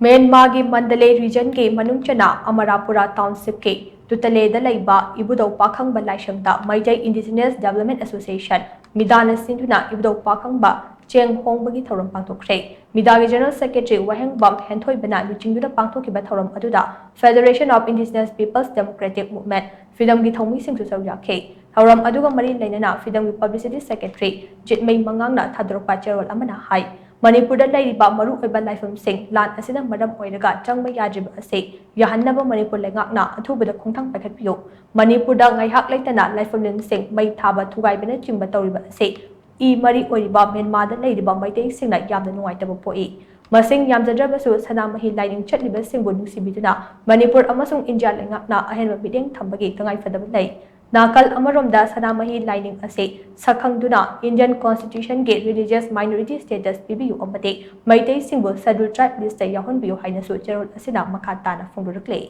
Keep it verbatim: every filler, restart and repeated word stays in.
ꯃ꯭ꯌꯥꯟꯃꯥꯔꯒꯤ Mandalay ꯔꯤꯖꯟꯒꯤ ꯃꯅꯨꯡ ꯆꯟꯅ ꯑꯃꯔꯥꯄꯨꯔꯥ ꯇꯥꯎꯟꯁꯤꯞꯀꯤ ꯇꯨꯇꯂꯦꯗ ꯂꯩꯕ ꯏꯕꯨꯙꯧ ꯄꯥꯈꯪꯕ ꯂꯥꯏꯁꯪꯗ ꯃꯩꯇꯩ ꯏꯟꯗꯤꯖꯤꯅꯁ ꯗꯦꯕꯂꯞꯃꯦꯟ ꯑꯦꯁꯣꯁꯤꯌꯦꯁꯟ, ꯃꯤꯗꯥꯅ ꯁꯤꯟꯗꯨꯅ ꯏꯕꯨꯙꯧ ꯄꯥꯈꯪꯕ ꯆꯦꯡ ꯍꯣꯡꯕꯒꯤ ꯊꯧꯔꯝ ꯄꯥꯡꯊꯣꯛꯈ꯭ꯔꯦ꯫ ꯃꯤꯗꯥꯒꯤ ꯖꯦꯅꯔꯦꯜ ꯁꯦꯀ꯭ꯔꯦꯇꯔꯤ ꯋꯥꯍꯦꯡꯕꯝ ꯍꯦꯟꯊꯣꯏꯕꯅ ꯂꯨꯆꯤꯡꯗꯨꯅ ꯄꯥꯡꯊꯣꯛꯈꯤꯕ ꯊꯧꯔꯝ ꯑꯗꯨꯗ Federation of Indigenous Peoples Democratic Movement, ꯐꯤꯗꯝꯒꯤ ꯊꯧꯃꯤꯁꯤꯡꯁꯨ ꯁꯔꯨꯛ ꯌꯥꯈꯤ꯫ ꯊꯧꯔꯝ ꯑꯗꯨꯒ ꯃꯔꯤ ꯂꯩꯅꯅ ꯐꯤꯗꯝꯒꯤ ꯄꯕ꯭ꯂꯤꯁꯤꯇꯤ ꯁꯦꯀ꯭ꯔꯦꯇꯔꯤ ꯖꯤꯠꯃꯩ ꯃꯉꯥꯡꯅ ꯊꯥꯗꯣꯔꯛꯄ ꯆꯦꯔꯣꯜ ꯑꯃꯅ ꯍꯥꯏ, ꯃꯅꯤꯄꯨꯔꯗ ꯂꯩꯔꯤꯕ ꯃꯔꯨꯑꯣꯏꯕ ꯂꯥꯏꯐꯝꯁꯤꯡ ꯂꯥꯟ ꯑꯁꯤꯅ ꯃꯔꯝ ꯑꯣꯏꯔꯒ ꯆꯪꯕ ꯌꯥꯗ꯭ꯔꯤꯕ ꯑꯁꯤ ꯌꯥꯍꯟꯅꯕ ꯃꯅꯤꯄꯨꯔ ꯂꯩꯉꯥꯛꯅ ꯑꯊꯨꯕꯗ ꯈꯣꯡꯊꯥꯡ ꯄꯥꯏꯈꯠꯄꯤꯌꯨ꯫ ꯃꯅꯤꯄꯨꯔꯗ ꯉꯥꯏꯍꯥꯛ ꯂꯩꯇꯅ ꯂꯥꯏꯐꯝꯂꯦꯟꯁꯤꯡ ꯃꯩ ꯊꯥꯕ ꯊꯨꯒꯥꯏꯕꯅꯆꯤꯡꯕ ꯇꯧꯔꯤꯕ ꯑꯁꯤ ꯏ ꯃꯔꯤ ꯑꯣꯏꯔꯤꯕ ꯃ꯭ꯌꯥꯟꯃꯥꯔꯗ ꯂꯩꯔꯤꯕ ꯃꯩꯇꯩꯁꯤꯡꯅ ꯌꯥꯝꯅ ꯅꯨꯡꯉꯥꯏꯇꯕ ꯄꯣꯛꯏ꯫ ꯃꯁꯤꯡ ꯌꯥꯝꯖꯗ꯭ꯔꯕꯁꯨ ꯁꯅꯥꯃꯍꯤ ꯂꯥꯏꯅꯤꯡ ꯆꯠꯂꯤꯕꯁꯤꯡꯕꯨ ꯅꯨꯡꯁꯤꯕꯤꯗꯨꯅ ꯃꯅꯤꯄꯨꯔ ꯑꯃꯁꯨꯡ ꯏꯟꯗꯤꯌꯥ ꯂꯩꯉꯥꯛꯅ ꯑꯍꯦꯟꯕ ꯃꯤꯠꯌꯦꯡ ꯊꯝꯕꯒꯤ ꯇꯉꯥꯏꯐꯗꯕ ꯂꯩ꯫ ꯅꯥꯀꯜ ꯑꯃꯔꯣꯝꯗ ꯁꯅꯥꯃꯍꯤ ꯂꯥꯏꯅꯤꯡ ꯑꯁꯤ ꯁꯛꯈꯪꯗꯨꯅ Indian Constitutionꯒꯤ religious minority status ꯄꯤꯕꯤꯌꯨ ꯑꯃꯗꯤ ꯃꯩꯇꯩꯁꯤꯡꯕꯨ Scheduled Tribe listꯇ ꯌꯥꯎꯍꯟꯕꯤꯌꯨ ꯍꯥꯏꯅꯁꯨ ꯆꯦꯔꯣꯜ ꯑꯁꯤꯅ ꯃꯈꯥ ꯇꯥꯅ ꯐꯣꯡꯗꯣꯔꯛꯂꯤ꯫